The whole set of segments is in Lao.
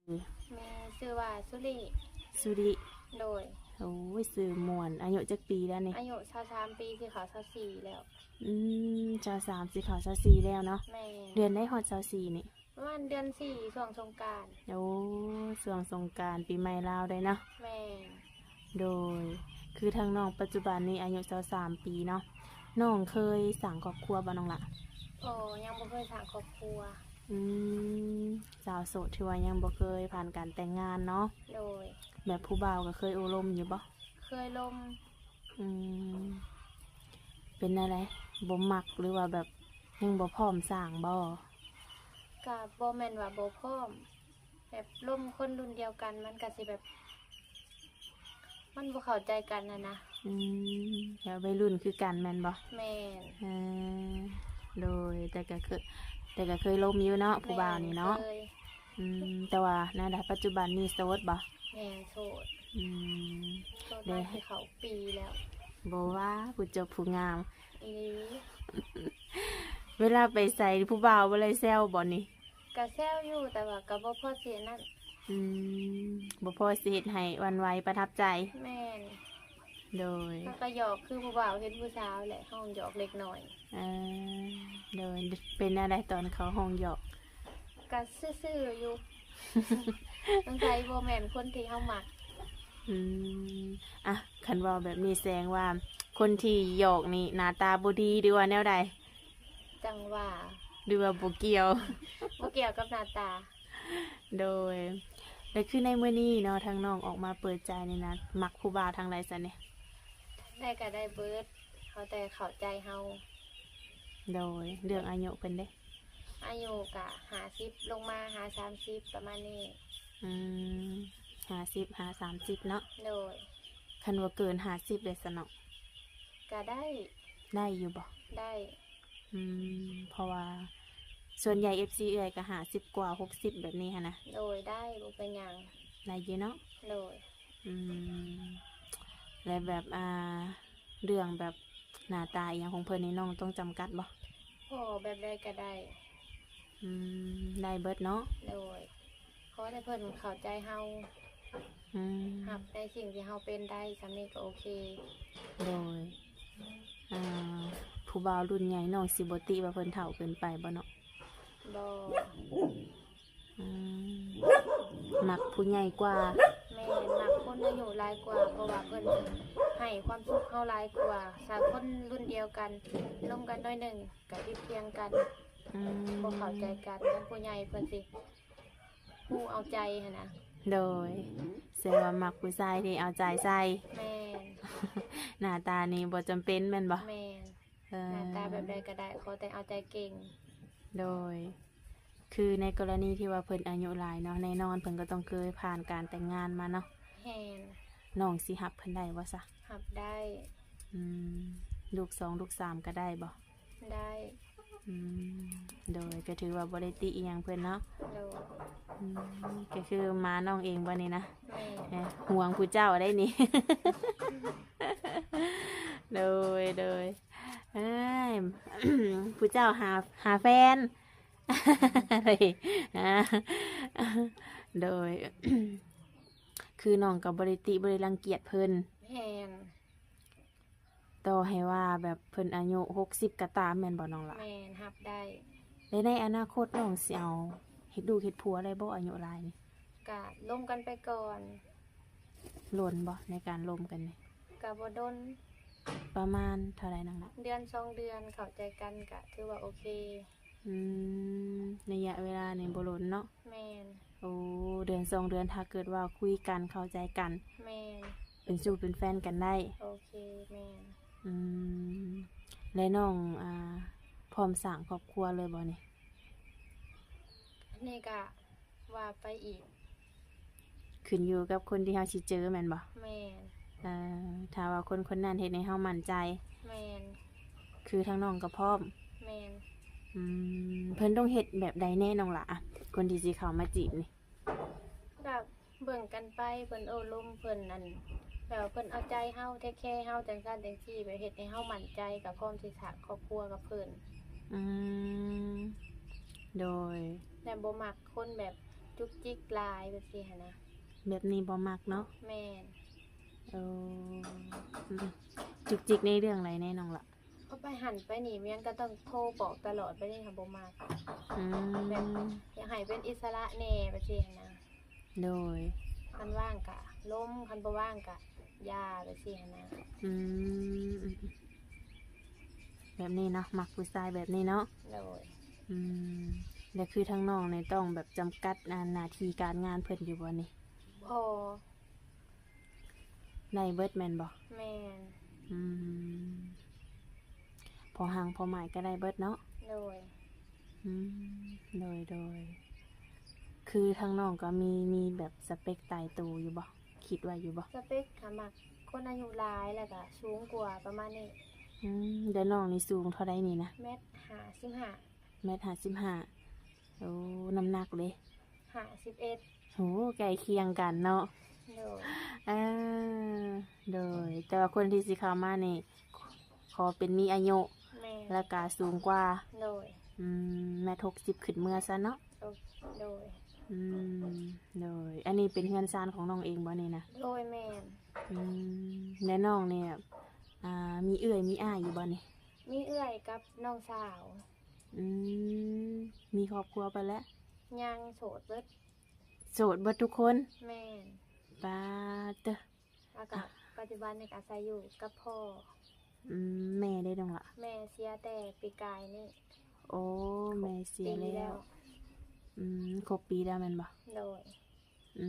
ແມ່ຊື່ວ່າສຸລິ. ສຸລິ. ໂດຍ. ໂອ້ຍ ຊື່ມ່ວນ. ອາຍຸຈັກປີແລ້ວນີ້? ອາຍຸຊາວສາມປີ ຊິເຂົ້າຊາວສີ່ແລ້ວ. ອືມ ຊາວສາມ ຊິເຂົ້າຊາວສີ່ແລ້ວເນາະ. ແມ່ນ. ເດືອນໃດຮອດຊາວສີ່ນີ້? ປະມານເດືອນສີ່ ຊ່ວງສົງການ. ໂອ້ ຊ່ວງສົງການ ປີໃໝ່ລາວໄດ້ເນາະ. ແມ່ນ. ໂດຍ ຄືທາງນ້ອງປັດຈຸບັນນີ້ອາຍຸຊາວສາມປີເນາະ. ນ້ອງເຄີຍສ້າງຄອບຄົວບໍ່ນ້ອງຫຼ້າ? ບໍ່ ຍັງບໍ່ເຄີຍສ້າງຄອບຄົວ. ອືມ ສາວໂສດ ຖືວ່າຍັງບໍ່ເຄີຍຜ່ານການແຕ່ງງານເນາະ. ໂດຍ. ແບບຜູ້ບ່າວກໍເຄີຍໂອ້ລົມຢູ່ບໍ່? ເຄີຍລົມ. ອືມ ເປັນແນວໃດ? ບໍ່ມັກ ຫຼືວ່າແບບຍັງບໍ່ພ້ອມສ້າງບໍ່? ກະບໍ່ແມ່ນວ່າບໍ່ພ້ອມ ແບບລົມຄົນລຸ້ນດຽວກັນ ມັນກະຊິແບບ ມັນບໍ່ເຂົ້າໃຈກັນຫັ້ນນະ. ອືມ ແບບໄວລຸ້ນຄືກັນແມ່ນບໍ່? ແມ່ນ. ເອີ ໂດຍ ແຕ່ກະເຄີຍ ແຕ່ກະເຄີຍລົມຢູ່ເນາະ ຜູ້ບ່າວນີ້ເນາະ. ແມ່ນ ເຄີຍ. ອືມ ແຕ່ວ່າແນວໃດ ປັດຈຸບັນນີ້ໂສດບໍ່? ແມ່ນ ໂສດ. ອືມ ໂສດມາຊິເຂົ້າປີແລ້ວ. ບໍ່ວ່າ ຜູ້ຈົບຜູ້ງາມ. ອີ່ຫຼີ. ເວລາໄປໃສ ຜູ້ບ່າວບໍ່ໄດ້ແຊວບໍ່ນີ້? ກະແຊວຢູ່ ແຕ່ວ່າກະບໍ່ພໍຊິອັນນັ້ນ. ອືມ ບໍ່ພໍຊິເຮັດໃຫ້ຫວັ່ນໄຫວປະທັບໃຈ. ແມ່ນ. ໂດຍ. ເຮົາກະຫຍອກຄືຜູ້ບ່າວເຫັນຜູ້ສາວແຫຼະ ຮ້ອງຫຍອກເລັກນ້ອຍ. ເອີ ໂດຍ. ເປັນແນວໃດຕອນເຂົາຮ້ອງຫຍອກ? ກະຊື່ໆຢູ່ ສົງໄສບໍ່ແມ່ນຄົນທີ່ເຮົາມັກ. ອືມ ອ່ະ ຄັນເວົ້າແບບນີ້ ແສດງວ່າຄົນທີ່ຫຍອກນີ້ໜ້າຕາບໍ່ດີ ຫຼືວ່າແນວໃດ? ຈັ່ງວ່າ ຫຼືວ່າບໍ່ກ່ຽວ? ບໍ່ກ່ຽວກັບໜ້າຕາ. ໂດຍ. ແລະ ຄືໃນມື້ນີ້ເນາະ ທາງນ້ອງອອກມາເປີດໃຈນີ້ນະ ມັກຜູ້ບ່າວທາງໃດຊັ້ນນີ້? ທາງໃດກະໄດ້ເບີດ ເອົາແຕ່ເຂົ້າໃຈເຮົາ. ໂດຍ. ເລື່ອງອາຍຸເພິ່ນເດ? ອາຍຸກະຫ້າສິບລົງມາຫາສາມສິບ ປະມານນີ້. ອືມ ຫ້າສິບຫາສາມສິບເນາະ. ໂດຍ. ຄັນວ່າເກີນຫ້າສິບເດຊັ້ນເນາະ? ກະໄດ້. ໄດ້ຢູ່ບໍ່? ໄດ້. ອືມ ເພາະວ່າສ່ວນໃຫຍ່ເອັຟຊີເອື້ອຍກະຫ້າສິບກວ່າ ຫົກສິບແບບນີ້ຫັ້ນນະ. ໂດຍ ໄດ້ ບໍ່ເປັນຫຍັງ. ໄດ້ຢູ່ເນາະ. ໂດຍ. ອືມ ແລະ ແບບ ອ່າ ເລື່ອງແບບໜ້າຕາອີ່ຫຍັງຂອງເພິ່ນນີ້ ນ້ອງຕ້ອງຈຳກັດບໍ່? ບໍ່ ແບບໃດກະໄດ້. ອືມ ໄດ້ເບິດເນາະ. ໂດຍ. ຂໍແຕ່ເພິ່ນເຂົ້າໃຈເຮົາ. ອືມ ຮັບໃນສິ່ງທີ່ເຮົາເປັນໄດ້ ສ່ຳນີ້ກໍໂອເຄ. ໂດຍ. ອ່າ ຜູ້ບ່າວລຸ້ນໃຫຍ່ ນ້ອງຊິບໍ່ຕິວ່າເພິ່ນເຖົ້າເກີນໄປບໍ່ເນາະ? ບໍ່. ອືມ ມັກຜູ້ໃຫຍ່ກວ່າ. ແມ່ນ ມັກຄົນອາຍຸຫຼາຍກວ່າ ເພາະວ່າເພິ່ນໃຫ້ຄວາມສຸກເຮົາຫຼາຍກວ່າ. ຖ້າຄົນລຸ້ນດຽວກັນ ລົມກັນໜ້ອຍໜຶ່ງ ກະຜິດພຽງກັນ. ອືມ ບໍ່ເຂົ້າໃຈກັນ. ຄັນຜູ້ໃຫຍ່ເພິ່ນຊິ ຮູ້ເອົາໃຈຫັ້ນນະ. ໂດຍ. ແສດງວ່າມັກຜູ້ຊາຍທີ່ເອົາໃຈໃສ່. ແມ່ນ. ໜ້າຕານີ້ບໍ່ຈຳເປັນແມ່ນບໍ່? ແມ່ນ. ເອີ ໜ້າຕາແບບໃດກະໄດ້ ຂໍແຕ່ເອົາໃຈເກັ່ງ. ໂດຍ. ຄືໃນກໍລະນີທີ່ວ່າເພິ່ນອາຍຸຫຼາຍເນາະ ແນ່ນອນເພິ່ນກໍຕ້ອງເຄີຍຜ່ານການແຕ່ງງານມາເນາະ. ແມ່ນ. ນ້ອງຊິຮັບເພິ່ນໄດ້ບໍ່ຊະ? ຮັບໄດ້. ອືມ ລູກສອງ ລູກສາມກະໄດ້ບໍ່? ໄດ້. ອືມ ໂດຍ ກະຖືວ່າບໍ່ໄດ້ຕິອີ່ຫຍັງເພິ່ນເນາະ. ໂດຍ. ອືມ ກະຄືມານ້ອງເອງບໍ່ນີ້ນະ? ແມ່ນ. ຫວງຜູ້ເຈົ້າໄດ໋ນີ້. ໂດຍ ໂດຍ. ເອີຍ ຜູ້ເຈົ້າຫາ ຫາແຟນ. ໂດຍ. ຄືນ້ອງກະບໍ່ໄດ້ຕິ ບໍ່ໄດ້ລັງກຽດເພິ່ນ. ແມ່ນ. ຕໍ່ໃຫ້ວ່າແບບເພິ່ນອາຍຸຫົກສິບກະຕາມ ແມ່ນບໍ່ນ້ອງຫຼ້າ? ແມ່ນ ຮັບໄດ້. ແລະ ໃນອະນາຄົດນ້ອງຊິເອົາເຮັດລູກເຮັດຜົວໄດ້ບໍ່ ອາຍຸຫຼາຍນີ້? ກະລົມກັນໄປກ່ອນ. ດົນບໍ່ໃນການລົມກັນນີ້? ກະບໍ່ດົນ. ປະມານເທົ່າໃດນ້ອງຫຼ້າ? ເດືອນສອງເດືອນ ເຂົ້າໃຈກັນກະຖືວ່າໂອເຄ. ອືມ ໄລຍະເວລານີ້ບໍ່ດົນເນາະ? ແມ່ນ. ໂອ້ ເດືອນສອງເດືອນ ຖ້າເກີດວ່າຄຸຍກັນເຂົ້າໃຈກັນ ແມ່ນ ເປັນຊູ້ເປັນແຟນກັນໄດ້. ໂອເຄ. ແມ່ນ. ອືມ ແລະ ນ້ອງ ອ່າ ພ້ອມສ້າງຄອບຄົວເລີຍບໍ່ນີ້? ອັນນີ້ກະວ່າໄປອີກ. ຂຶ້ນຢູ່ກັບຄົນທີ່ເຮົາຊິເຈີແມ່ນບໍ່? ແມ່ນ. ເອີ ຖ້າວ່າຄົນຄົນນັ້ນເຮັດໃຫ້ເຮົາໝັ້ນໃຈ. ແມ່ນ. ຄືທາງນ້ອງກໍພ້ອມ. ແມ່ນ. ອືມ ເພິ່ນຕ້ອງເຮັດແບບໃດແດ່ນ້ອງຫຼ້າ ຄົນທີ່ຊິເຂົ້າມາຈີບນີ້? ກະເບິ່ງກັນໄປ ເພິ່ນໂອ້ລົມ ເພິ່ນອັນ ແບບວ່າເພິ່ນເອົາໃຈເຮົາ ເທກແຄເຮົາ ຈັ່ງຊັ້ນຈັ່ງຊີ້ ແບບເຮັດໃຫ້ເຮົາໝັ້ນໃຈ ກະພ້ອມຊິສ້າງຄອບຄົວກັບເພິ່ນ. ອືມ ໂດຍ. ແລະ ບໍ່ມັກຄົນແບບ ຈຸກຈິກຫຼາຍແບບຊີ້ຫັ້ນນະ. ແບບນີ້ບໍ່ມັກເນາະ. ແມ່ນ. ເອີ ອືມ ຈຸກຈິກໃນເລື່ອງໃດແດ່ນ້ອງລະ? ເຂົາໄປຫັ້ນໄປນີ້ ແມ່ນກໍຕ້ອງໂທບອກຕະຫຼອດ ແບບນີ້ຫັ້ນບໍ່ມັກ. ອືມ ແບບຢາກໃຫ້ເປັນອິດສະຫຼະແດ່ແບບຊີ້ຫັ້ນນະ. ໂດຍ. ຄັນວ່າງກະລົມ ຄັນບໍ່ວ່າງກະຢ່າ ແບບຊີ້ຫັ້ນນະ. ອືມ ແບບນີ້ເນາະ ມັກຜູ້ຊາຍແບບນີ້ເນາະ. ໂດຍ. ອືມ ແລ້ວຄືທາງນ້ອງນີ້ຕ້ອງແບບຈຳກັດ ອາ ໜ້າທີ່ການງານເພິ່ນຢູ່ບໍ່ນີ້? ບໍ່. ໄດ້ເບິດແມ່ນບໍ່? ແມ່ນ. ອືມ ພໍຮັ່ງພໍໝາຍກໍໄດ້ເບິດເນາະ. ໂດຍ. ອືມ ໂດຍ ໂດຍ. ຄືທາງນ້ອງກໍມີ ມີແບບສະເປັກຕາຍໂຕຢູ່ບໍ່? ຄິດໄວ້ຢູ່ບໍ່? ສະເປັກກໍມັກຄົນອາຍຸຫຼາຍ ແລ້ວກໍສູງກວ່າປະມານນີ້. ອືມ ແລ້ວນ້ອງນີ້ສູງເທົ່າໃດນີ້ນະ? ແມັດຫ້າສິບຫ້າ. ແມັດຫ້າສິບຫ້າ. ໂອ້ ນ້ຳໜັກເດ? ຫ້າສິບເອັດ. ໂອ້ ໃກ້ຄຽງກັນເນາະ. ໂດຍ. ເອີ ໂດຍ ແຕ່ວ່າຄົນທີ່ຊິເຂົ້າມານີ້ ຂໍເປັນມີອາຍຸ ແມ່ນ ແລ້ວກະສູງກວ່າ. ໂດຍ. ອືມ ແມັດຫົກສິບຂຶ້ນເມືອຊັ້ນເນາະ. ໂດຍ. ອືມ ໂດຍ. ອັນນີ້ເປັນເຮືອນຊານຂອງນ້ອງເອງບໍ່ນີ້ນະ? ໂດຍ ແມ່ນ. ອືມ ແລະນ້ອງນີ້ ອາ ມີເອື້ອຍມີອ້າຍຢູ່ບໍ່ນີ້? ມີເອື້ອຍກັບນ້ອງສາວ. ອືມ ມີຄອບຄົວໄປແລ້ວ? ຍັງ ໂສດເບິດ. ໂສດເບິດທຸກຄົນ? ແມ່ນ. ປາດເຕີ. ແລ້ວກໍ ອາ ປັດຈຸບັນນີ້ກໍອາໄສຢູ່ກັບພໍ່. ອືມ ແມ່ເດນ້ອງລະ? ແມ່ເສຍແຕ່ປີກາຍນີ້. ໂອ້ ແມ່ເສຍແລ້ວ. ອືມ ຄົບປີແລ້ວແມ່ນບໍ່? ໂດຍ. ອື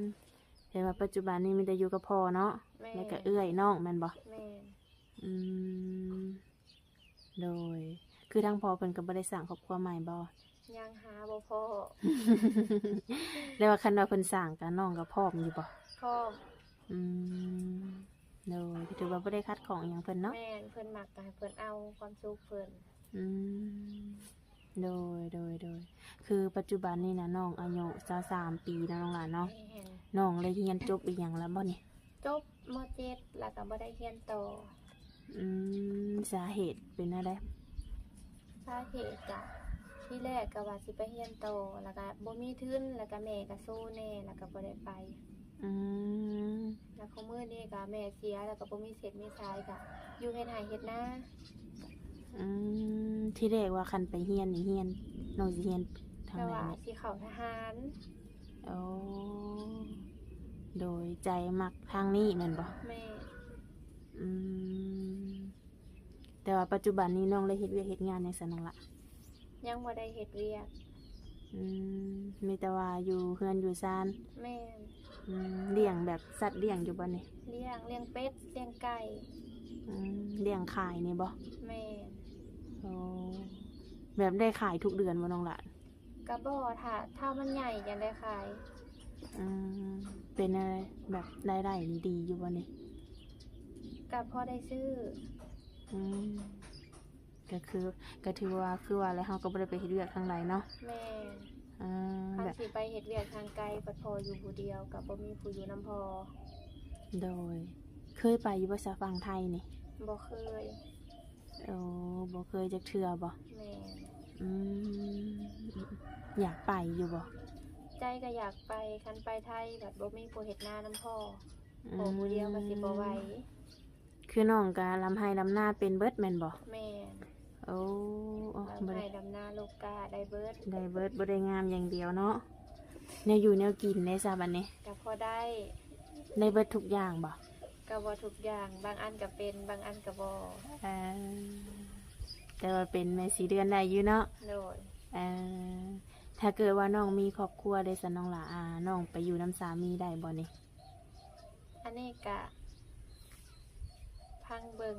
ມ ແຕ່ວ່າປັດຈຸບັນນີ້ມີແຕ່ຢູ່ກັບພໍ່ເນາະ. ແມ່ນ. ແລ້ວກໍເອື້ອຍນ້ອງແມ່ນບໍ່? ແມ່ນ. ອືມ ໂດຍ. ຄືທາງພໍ່ເພິ່ນກໍບໍ່ໄດ້ສ້າງຄອບຄົວໃໝ່ບໍ່? ຍັງຫາບໍ່ພໍ້. ແລ້ວວ່າຄັນວ່າເພິ່ນສ້າງກະ ນ້ອງກໍພ້ອມຢູ່ບໍ່? ພ້ອມ. ອືມ ໂດຍ. ກໍຖືວ່າບໍ່ໄດ້ຂັດຂ້ອງອີ່ຫຍັງເພິ່ນເນາະ. ແມ່ນ. ເພິ່ນມັກກໍໃຫ້ເພິ່ນເອົາຄວາມສຸກເພິ່ນ. ອືມ ໂດຍ ໂດຍ ໂດຍ. ຄືປັດຈຸບັນນີ້ນະ ນ້ອງອາຍຸຊາວສາມປີເນາະ ນ້ອງຫຼ້າເນາະ. ແມ່ນ. ນ້ອງໄດ້ຮຽນຈົບອີ່ຫຍັງແລ້ວບໍ່ນີ້? ຈົບ ມໍເຈັດ ແລ້ວກໍບໍ່ໄດ້ຮຽນຕໍ່. ອືມ ສາເຫດເປັນແນວໃດ? ສາເຫດກະ ທີແລກກໍວ່າຊິໄປຮຽນຕໍ່ ແລ້ວກະບໍ່ມີທຶນ ແລ້ວກະແມ່ກະໂຊແດ່ ແລ້ວກະບໍ່ໄດ້ໄປ. ອືມ ແລ້ວຄູ່ມື້ນີ້ກະແມ່ເສຍ ແລ້ວກະບໍ່ມີເສດມີສາຍ ກະຢູ່ເຮັດໄຮ່ເຮັດນາ. ອືມ ທີແລກວ່າຄັນໄປຮຽນນີ້ ຮຽນ ນ້ອງຊິຮຽນທາງໃດ? ແຕ່ວ່າຊິເຂົ້າທະຫານ. ໂອ້ ໂດຍ ໃຈມັກທາງນີ້ແມ່ນບໍ່? ແມ່ນ. ອືມ ແຕ່ວ່າປັດຈຸບັນນີ້ນ້ອງໄດ້ເຮັດວຽກເຮັດງານຫຍັງຊັ້ນນ້ອງລະ? ຍັງບໍ່ໄດ້ເຮັດວຽກ. ອືມ ມີແຕ່ວ່າຢູ່ເຮືອນຢູ່ຊານ. ແມ່ນ. ອືມ ລ້ຽງແບບສັດລ້ຽງຢູ່ບໍ່ນີ້? ລ້ຽງ ລ້ຽງເປັດ ລ້ຽງໄກ່. ອືມ ລ້ຽງຂາຍນີ້ບໍ່? ແມ່ນ. ໂອ້ ແບບໄດ້ຂາຍທຸກເດືອນບໍ່ນ້ອງລະ? ກະບໍ່ ຖ້າ ຖ້າມັນໃຫຍ່ຈັ່ງໄດ້ຂາຍ. ອືມ ເປັນແນວໃດ ແບບລາຍໄດ້ນີ້ດີຢູ່ບໍ່ນີ້? ກະພໍໄດ້ຊື້. ອືມ ກະຄື ກະຖືວ່າ ຄືວ່າແຫຼະ ເຮົາກໍບໍ່ໄດ້ໄປເຮັດວຽກທາງໃດເນາະ. ແມ່ນ. ອືມ ຄັນ ແບບ ຊິໄປເຮັດວຽກທາງໄກ ບັດພໍ່ຢູ່ຜູ້ດຽວ ກະບໍ່ມີຜູ້ຢູ່ນຳພໍ່. ໂດຍ. ເຄີຍໄປຢູ່ບໍ່ຊະ ຝັ່ງໄທນີ້? ບໍ່ເຄີຍ. ໂອ້ ບໍ່ເຄີຍຈັກເທື່ອບໍ່? ແມ່ນ. ອືມ ຢາກໄປຢູ່ບໍ່? ໃຈກໍຢາກໄປ ຄັນໄປໄທບັດບໍ່ມີຜູ້ເຮັດນານຳພໍ່. ອືມ ພໍ່ຜູ້ດຽວກໍຊິບໍ່ໄຫວ. ຄືນ້ອງກໍລຳໄຮ່ລຳນາເປັນເບິດແມ່ນບໍ່? ແມ່ນ. ໂອ້ ໂອ້ ລຳໄຮ່ລຳນາ ລູກກ້າ ໄດ້ເບິດ. ໄດ້ເບິດ ບໍ່ໄດ້ງາມຢ່າງດຽວເນາະ. ແນວຢູ່ແນວກິນເດຊະບັດນີ້? ກໍພໍໄດ້. ໄດ້ເບິດທຸກຢ່າງບໍ່? ກໍບໍ່ທຸກຢ່າງ ບາງອັນກໍເປັນ ບາງອັນກໍບໍ່. ເອີ ແຕ່ວ່າເປັນແມ່ສີເດືອນໄດ້ຢູ່ເນາະ? ໂດຍ. ເອີ ຖ້າເກີດວ່ານ້ອງມີຄອບຄົວເດຊະນ້ອງຫຼ້າ ອາ ນ້ອງໄປຢູ່ນຳສາມີໄດ້ບໍ່ນີ້? ອັນນີ້ກະຟັງເບິ່ງ.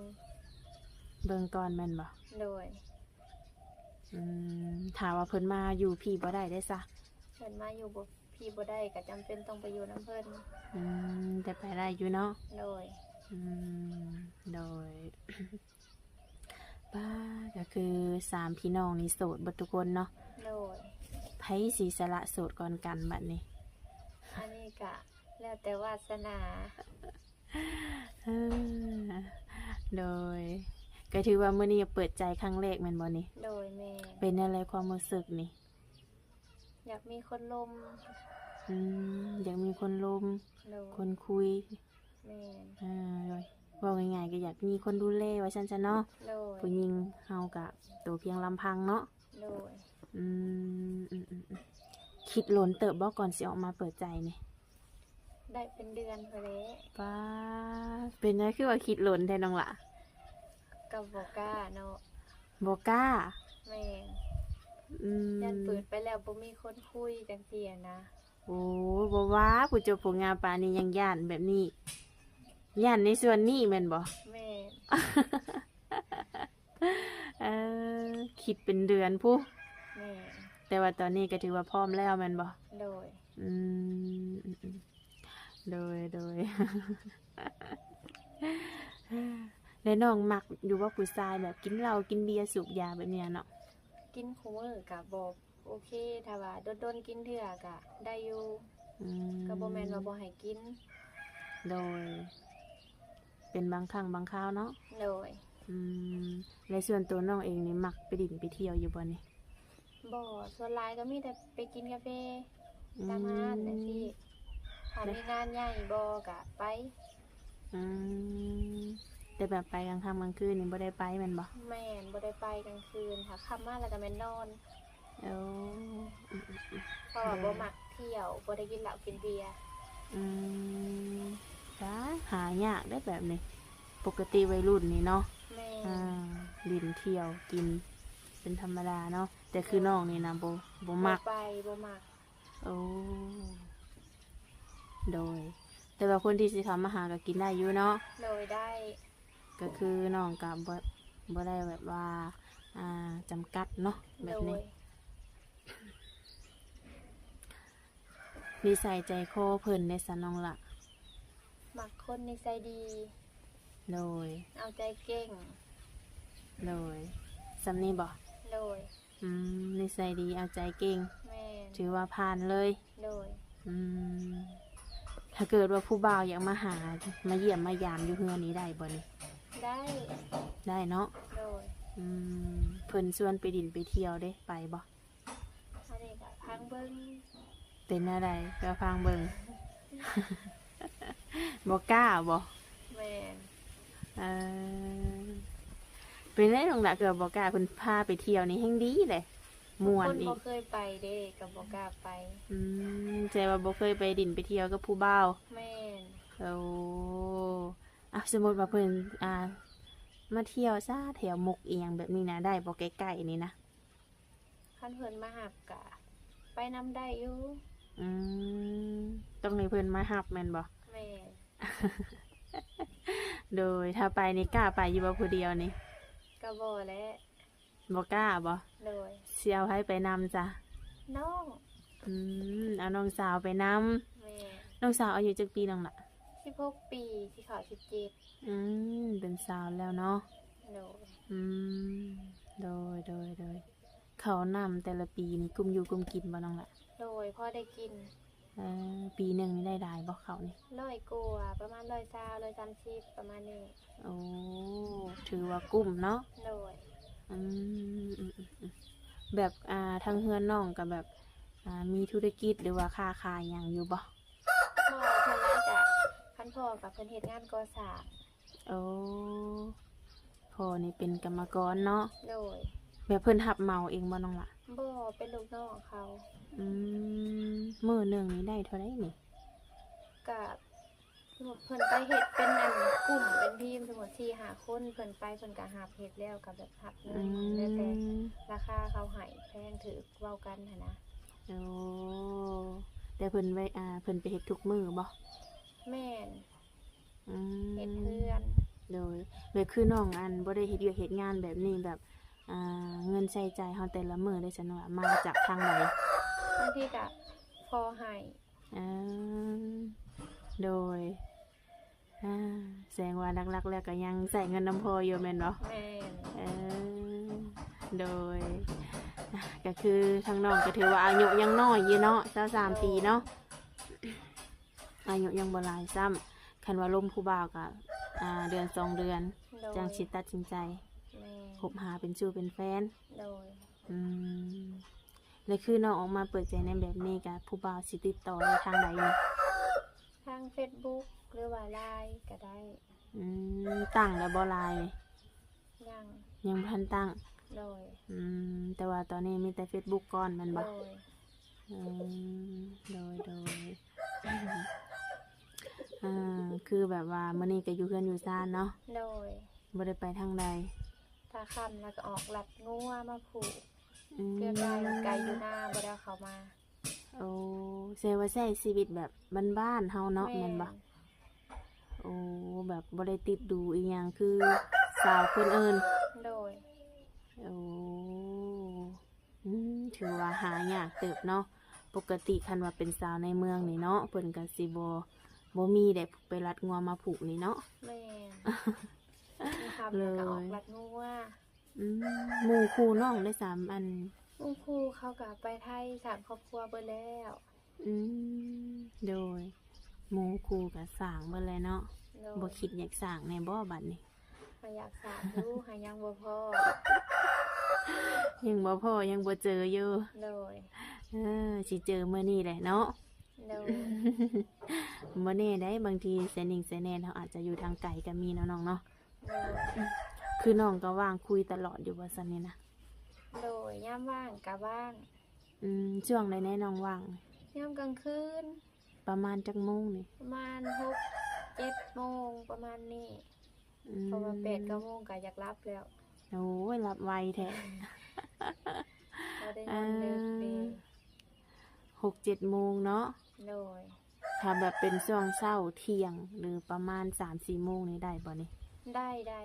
ເບິ່ງກ່ອນແມ່ນບໍ່? ໂດຍ. ອືມ ຖ້າວ່າເພິ່ນມາຢູ່ພີ້ບໍ່ໄດ້ເດຊະ? ເພິ່ນມາຢູ່ບໍ່ ພີ້ບໍ່ໄດ້ ກໍຈຳເປັນຕ້ອງໄປຢູ່ນຳເພິ່ນ. ອືມ ແຕ່ໄປໄດ້ຢູ່ເນາະ? ໂດຍ. ອືມ ໂດຍ. ປ້າ ກໍຄືສາມພີ່ນ້ອງນີ້ໂສດເບິດທຸກຄົນເນາະ? ໂດຍ. ໃຜຊິສະຫຼະໂສດກ່ອນກັນບັດນີ້? ອັນນີ້ກະແລ້ວແຕ່ວາສະໜາ. ເອີ ໂດຍ. ກໍຖືວ່າມື້ນີ້ເປີດໃຈຄັ້ງແລກແມ່ນບໍ່ນີ້? ໂດຍ ແມ່ນ. ເປັນແນວໃດຄວາມຮູ້ສຶກນີ້? ຢາກມີຄົນລົມ. ອືມ ຢາກມີຄົນລົມ ໂດຍ ຄົນຄຸຍ. ແມ່ນ. ອ່າ ໂດຍ ເວົ້າງ່າຍໆ ກໍຢາກມີຄົນດູແລວ່າຊັ້ນຊະເນາະ. ໂດຍ. ຜູ້ຍິງເຮົາກໍໂຕພຽງລຳພັງເນາະ. ໂດຍ. ອືມ ອືມໆໆ ຄິດດົນເຕີບບໍ່ ກ່ອນຊິອອກມາເປີດໃຈນີ້? ໄດ້ເປັນເດືອນພຸ້ນແຫຼະ. ປ້າ ເປັນຫຍັງຄືວ່າຄິດດົນແທ້ນ້ອງຫຼ້າ? ກໍບໍ່ກ້າເນາະ. ບໍ່ກ້າ? ແມ່ນ. ອືມ ຢ້ານເປີດໄປແລ້ວບໍ່ມີຄົນຄຸຍ ຈັ່ງຊີ້ຫັ້ນນະ. ໂອ້ ບໍ່ວ່າ ຜູ້ຈົບຜູ້ງາມປານນີ້ຍັງຢ້ານແບບນີ້ ຢ້ານໃນສ່ວນນີ້ແມ່ນບໍ່? ແມ່ນ. ເອີ ຄິດເປັນເດືອນພຸ້ນ. ແມ່ນ. ແຕ່ວ່າຕອນນີ້ກໍຖືວ່າພ້ອມແລ້ວແມ່ນບໍ່? ໂດຍ. ອືມ ອືມໆ ໂດຍ ໂດຍ. ແລ້ວນ້ອງມັກຢູ່ບໍ່ ຜູ້ຊາຍແບບກິນເຫຼົ້າ ກິນເບຍ ສູບຢາແບບນີ້ເນາະ? ກິນຄູ່ມື້ກໍບໍ່ໂອເຄ ຖ້າວ່າດົນໆກິນເທື່ອກໍໄດ້ຢູ່. ອືມ ກໍບໍ່ແມ່ນວ່າບໍ່ໃຫ້ກິນ. ໂດຍ. ເປັນບາງຄັ້ງບາງຄາວເນາະ. ໂດຍ. ອືມ ແລະ ສ່ວນຕົວນ້ອງເອງນີ້ມັກໄປດິນໄປທ່ຽວຢູ່ບໍ່ນີ້? ບໍ່ ສ່ວນຫຼາຍກໍມີແຕ່ໄປກິນກາເຟ ອືມ ຕາມຮ້ານຈັ່ງຊີ້. ຖ້າມີງານໃຫຍ່ບໍ່ກໍໄປ. ອືມ ແຕ່ແບບໄປກາງຄ່ຳກາງຄືນນີ້ບໍ່ໄດ້ໄປແມ່ນບໍ່? ແມ່ນ ບໍ່ໄດ້ໄປກາງຄືນ ຖ້າຄ່ຳມາແລ້ວກໍແມ່ນນອນ. ໂອ້ ອືມໆໆ ເພາະວ່າ ໂດຍ ບໍ່ມັກທ່ຽວ ບໍ່ໄດ້ກິນເຫຼົ້າກິນເບຍ. ອືມ ສາ ຫາຍາກເດ້ແບບນີ້ ປົກກະຕິໄວລຸ້ນນີ້ເນາະ. ແມ່ນ. ອ່າ ຫຼິ້ນທ່ຽວກິນເປັນທຳມະດາເນາະ ແຕ່ຄື ໂດຍ ນ້ອງນີ້ນະ ບໍ່ ບໍ່ມັກ ບໍ່ໄປ ບໍ່ມັກ. ໂອ້ ໂດຍ ແຕ່ວ່າຄົນທີ່ຊິເຂົ້າມາຫາກໍກິນໄດ້ຢູ່ເນາະ? ໂດຍ ໄດ້. ກໍຄືນ້ອງກໍບໍ່ ບໍ່ໄດ້ແບບວ່າ ອ່າ ຈຳກັດເນາະ ແບບນີ້. ໂດຍ. ນິໄສໃຈຄໍເພິ່ນເດ້ຊະນ້ອງລະ? ມັກຄົນນິໄສດີ. ໂດຍ. ເອົາໃຈເກັ່ງ. ໂດຍ. ສ່ຳນີ້ບໍ? ໂດຍ. ອືມ ນິໄສດີ ເອົາໃຈເກັ່ງ. ແມ່ນ. ຖືວ່າຜ່ານເລີຍ. ໂດຍ. ອືມ ຖ້າເກີດວ່າຜູ້ບ່າວຢາກມາຫາ ມາຢ້ຽມມາຢາມຢູ່ເຮືອນນີ້ໄດ້ບໍ່ນີ້? ໄດ້. ໄດ້ເນາະ? ໂດຍ. ອືມ ເພິ່ນຊວນໄປດິນໄປທ່ຽວເດ້ ໄປບໍ່? ອັນນີ້ກໍຟັງເບິ່ງ. ເປັນແນວໃດກໍຟັງເບິ່ງ. ບໍ່ກ້າບໍ? ແມ່ນ. ເອີ ເປັນໄດ໋ນ້ອງລະ ຄືວ່າບໍ່ກ້າ ເພິ່ນພາໄປທ່ຽວນີ້ແຮງດີເດ້ ມ່ວນອີກ. ຄົນບໍ່ເຄີຍໄປເດ້ ກໍບໍ່ກ້າໄປ. ອືມ ແຕ່ວ່າບໍ່ເຄີຍໄປດິນໄປທ່ຽວກັບຜູ້ບ່າວ. ແມ່ນ. ໂອ້ ອ່ະ ສົມມຸດວ່າເພິ່ນ ອ່າ ມາທ່ຽວຊະແຖວມຸກອີ່ຫຍັງແບບນີ້ນະ ໄດ້ບໍ່ ໃກ້ໆນີ້ນະ? ຄັນເພິ່ນມາຮັບກະໄປນຳໄດ້ຢູ່. ອືມ ຕ້ອງໃຫ້ເພິ່ນມາຮັບແມ່ນບໍ່? ແມ່ນ. ໂດຍ ຖ້າໄປນີ້ກ້າໄປຢູ່ບໍ່ຜູ້ດຽວນີ້? ກະບໍ່ແຫຼະ. ບໍ່ກ້າບໍ? ໂດຍ. ຊິເອົາໃຜໄປນຳຊະ? ນ້ອງ. ອືມ ເອົານ້ອງສາວໄປນຳ. ແມ່ນ. ນ້ອງສາວອາຍຸຈັກປີນ້ອງລະ? ສິບຫົກປີ ຊິເຂົ້າສິບເຈັດ. ອືມ ເປັນສາວແລ້ວເນາະ. ໂດຍ. ອືມ ໂດຍ ໂດຍ ໂດຍ. ເຂົ້ານ້ຳແຕ່ລະປີນີ້ກຸ້ມຢູ່ກຸ້ມກິນບໍ່ນ້ອງລະ? ໂດຍ ພໍໄດ້ກິນ. ເອີ ປີໜຶ່ງນີ້ໄດ້ຫຼາຍບໍ່ເຂົ້ານີ້? ຮ້ອຍກວ່າ ປະມານຮ້ອຍຊາວ ຮ້ອຍສາມສິບ ປະມານນີ້. ໂອ້ ຖືວ່າກຸ້ມເນາະ. ໂດຍ. ອືມ ອືມໆໆ ແບບ ອ່າ ທາງເຮືອນນ້ອງກໍແບບ ອ່າ ມີທຸລະກິດ ຫຼືວ່າຄ້າຂາຍຫຍັງຢູ່ບໍ່? ພໍ່ສ່ວນຫຼາຍກະ ຄັນພໍ່ກະເພິ່ນເຮັດງານກໍ່ສ້າງ. ໂອ້ ພໍ່ນີ້ເປັນກຳມະກອນເນາະ. ໂດຍ. ແບບເພິ່ນຮັບເໝົາເອງບໍ່ນ້ອງລະ? ບໍ່ ເປັນລູກນ້ອງເຂົາ. ອືມ ມື້ໜຶ່ງນີ້ໄດ້ເທົ່າໃດນີ້? ກະ ສົມມຸດເພິ່ນໄປເຮັດເປັນອັນກຸ່ມເປັນທີມ ສົມມຸດສີ່ຫ້າຄົນ ເພິ່ນໄປເພິ່ນກະຮັບເຮັດແລ້ວກະແບບຮັບເງິນ. ອືມ ແລ້ວແຕ່ລາຄາເຂົາໃຫ້ ແພງຖືກເວົ້າກັນຫັ້ນນະ. ໂອ້ ແຕ່ເພິ່ນໄວ້ ອ່າ ເພິ່ນໄປເຮັດທຸກມື້ບໍ່? ແມ່ນ. ອືມ ເຮັດເຮືອນ. ໂດຍ. ແບບຄືນ້ອງອັນບໍ່ໄດ້ເຮັດວຽກເຮັດງານແບບນີ້ ແບບ ອ່າ ເງິນໃຊ້ຈ່າຍເຮົາແຕ່ລະມື້ໄດ້ຊັ້ນວ່າມາຈາກທາງໃດ? ບາງທີກະພໍ່ໃຫ້. ອ່າ ໂດຍ. ອ່າ ແສດງວ່າຫຼັກໆແລ້ວກໍຍັງໃຊ້ເງິນນຳພໍ່ຢູ່ແມ່ນບໍ່? ແມ່ນ. ເອີ ໂດຍ. ອ່າ ກໍຄືທາງນ້ອງກໍຖືວ່າອາຍຸຍັງນ້ອຍຢູ່ເນາະ ຊາວສາມປີເນາະ. ໂດຍ. ອາຍຸຍັງບໍ່ຫຼາຍຊ້ຳ ຄັນວ່າລົມຜູ້ບ່າວກໍ ອ່າ ເດືອນສອງເດືອນ. ໂດຍ. ຈັ່ງຊິຕັດສິນໃຈ. ແມ່ນ. ຄົບຫາເປັນຊູ້ເປັນແຟນ. ໂດຍ. ອືມ ແລະ ຄືນ້ອງອອກມາເປີດໃຈໃນແບບນີ້ ກະຜູ້ບ່າວຊິຕິດຕໍ່ໄດ້ທາງໃດນີ້? ທາງເຟສບຸກ ຫຼືວ່າ ລາຍ ກະໄດ້. ອືມ ຕັ້ງແລ້ວບໍ່ ລາຍ? ຍັງ ຍັງບໍ່ທັນຕັ້ງ. ໂດຍ. ອືມ ແຕ່ວ່າຕອນນີ້ມີແຕ່ເຟສບຸກກ່ອນແມ່ນບໍ່? ໂດຍ. ອືມ ໂດຍ ໂດຍ. ອ່າ ຄືແບບວ່າມື້ນີ້ກະຢູ່ເຮືອນຢູ່ຊານເນາະ? ໂດຍ. ບໍ່ໄດ້ໄປທາງໃດ? ຖ້າຄ່ຳແລ້ວກະອອກລັດງົວມາຜູກ. ອືມ ເທື່ອໄກ ໄກຢູ່ນາ ບໍ່ໄດ້ເຂົ້າມາ. ໂອ້ ແສດງວ່າໃຊ້ຊີວິດແບບບ້ານໆເຮົາເນາະ ແມ່ນ ແມ່ນບໍ່? ໂອ້ ແບບບໍ່ໄດ້ຕິດດູອີ່ຫຍັງຄືສາວຄົນອື່ນ. ໂດຍ. ໂອ້ ອືມ ຖືວ່າຫາຍາກເຕີບເນາະ. ປົກກະຕິຄັນວ່າເປັນສາວໃນເມືອງນີ້ເນາະ ເພິ່ນກະຊິບໍ່ ບໍ່ມີໄດ້ໄປລັດງົວມາຜູກນີ້ເນາະ. ແມ່ນ. ຄ່ຳແລ້ວກະອອກລັດງົວ. ອືມ ໝູ່ຄູ່ນ້ອງເດ ສາມອັນ? ໝູ່ຄູ່ເຂົາກະໄປໄທ ສ້າງຄອບຄົວເບິດແລ້ວ. ອືມ ໂດຍ. ໝູ່ຄູ່ກະສ້າງເບິດແລ້ວເນາະ. ໂດຍ. ບໍ່ຄິດຢາກສ້າງແດ່ບໍ່ບັດນີ້? ຫາຢາກສ້າງຢູ່ ຫາຍັງບໍ່ພໍ້. ຍັງບໍ່ພໍ້ ຍັງບໍ່ເຈີຢູ່. ໂດຍ. ເອີ ຊິເຈີມື້ນີ້ແຫຼະເນາະ. ໂດຍ. ບໍ່ແນ່ໃດ໋ ບາງທີສະນິງສະແນນເຮົາອາດຈະຢູ່ທາງໄກກະມີເນາະນ້ອງເນາະ. ໂດຍ. ຄືນ້ອງກະວ່າງຄຸຍຕະຫຼອດຢູ່ບໍ່ຊັ້ນນີ້ນະ? ໂດຍ ຍາມວ່າງກະວ່າງ. ອືມ ຊ່ວງໃດແດ່ນ້ອງວ່າງ? ຍາມກາງຄືນ. ປະມານຈັກໂມງນີ້? ປະມານຫົກເຈັດໂມງ ປະມານນີ້. ອືມ ເພາະວ່າແປດເກົ້າໂມງກະຢາກຫຼັບແລ້ວ. ໂອ້ຍ ຫຼັບໄວແທ້. ບໍ່ໄດ້ນອນເດິກເດ. ອ່າ ຫົກເຈັດໂມງເນາະ. ໂດຍ. ຖ້າແບບເປັນຊ່ວງເຊົ້າທ່ຽງ ຫຼືປະມານສາມສີ່ໂມງນີ້ໄດ້ບໍ່ນີ້? ໄດ້ ໄດ້.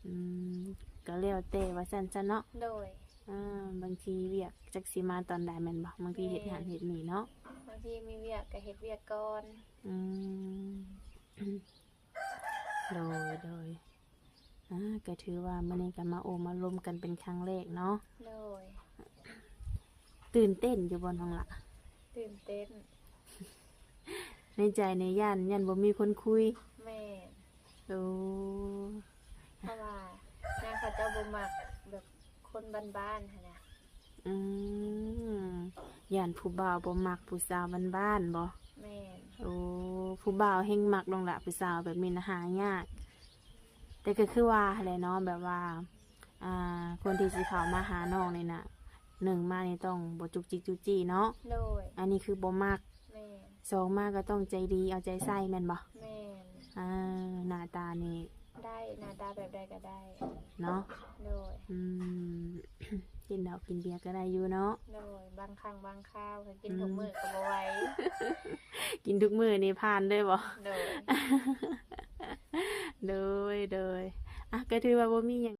ອືມ ກະແລ້ວແຕ່ວ່າຊັ້ນຊະເນາະ. ໂດຍ. ອ່າ ບາງທີວຽກຈັກຊິມາຕອນໃດແມ່ນບໍ່? ບາງທີເຮັດຫັ້ນເຮັດນີ້ເນາະ. ບາງທີມີວຽກກະເຮັດວຽກກ່ອນ. ອືມ ໂດຍ ໂດຍ. ອ່າ ກະຖືວ່າມື້ນີ້ກະມາໂອ້ມາລົມກັນເປັນຄັ້ງແລກເນາະ. ໂດຍ. ຕື່ນເຕັ້ນຢູ່ບໍ່ນ້ອງລະ? ຕື່ນເຕັ້ນ. ໃນໃຈນີ້ຢ້ານ ຢ້ານບໍ່ມີຄົນຄຸຍ. ແມ່ນ. ໂອ້ ເພາະວ່ານາງເຂົາເຈົ້າບໍ່ມັກແບບຄົນບ້ານໆຫັ້ນນະ. ອືມ ຢ້ານຜູ້ບ່າວບໍ່ມັກຜູ້ສາວບ້ານໆບໍ່? ແມ່ນ. ໂອ້ ຜູ້ບ່າວແຮ່ງມັກນ້ອງລະ ຜູ້ສາວແບບນີ້ນະຫາຍາກ. ແຕ່ກະຄືວ່າຫັ້ນແຫຼະເນາະ ແບບວ່າ ອ່າ ຄົນທີ່ຊິເຂົ້າມາຫານ້ອງນີ້ນະ ໜຶ່ງມານີ້ຕ້ອງບໍ່ຈຸກຈິກຈຸກຈິກເນາະ. ໂດຍ. ອັນນີ້ຄືບໍ່ມັກ. ແມ່ນ. ສອງມາກະຕ້ອງໃຈດີເອົາໃຈໃສ່ແມ່ນບໍ່? ແມ່ນ. ອ່າ ໜ້າຕານີ້ໄດ້ ໜ້າຕາແບບໃດກະໄດ້ເນາະ. ໂດຍ. ອືມ ກິນເຫຼົ້າກິນເບຍກະໄດ້ຢູ່ເນາະ. ໂດຍ. ບາງຄັ້ງບາງຄາວ ກະກິນ ອືມ ທຸກມື້ກະບໍ່ໄຫວ. ກິນທຸກມື້ນີ້ຜ່ານເລີຍບໍ່? ໂດຍ. ໂດຍ ໂດຍ. ອ່ະ ກະຖືວ່າບໍ່ມີຫຍັງ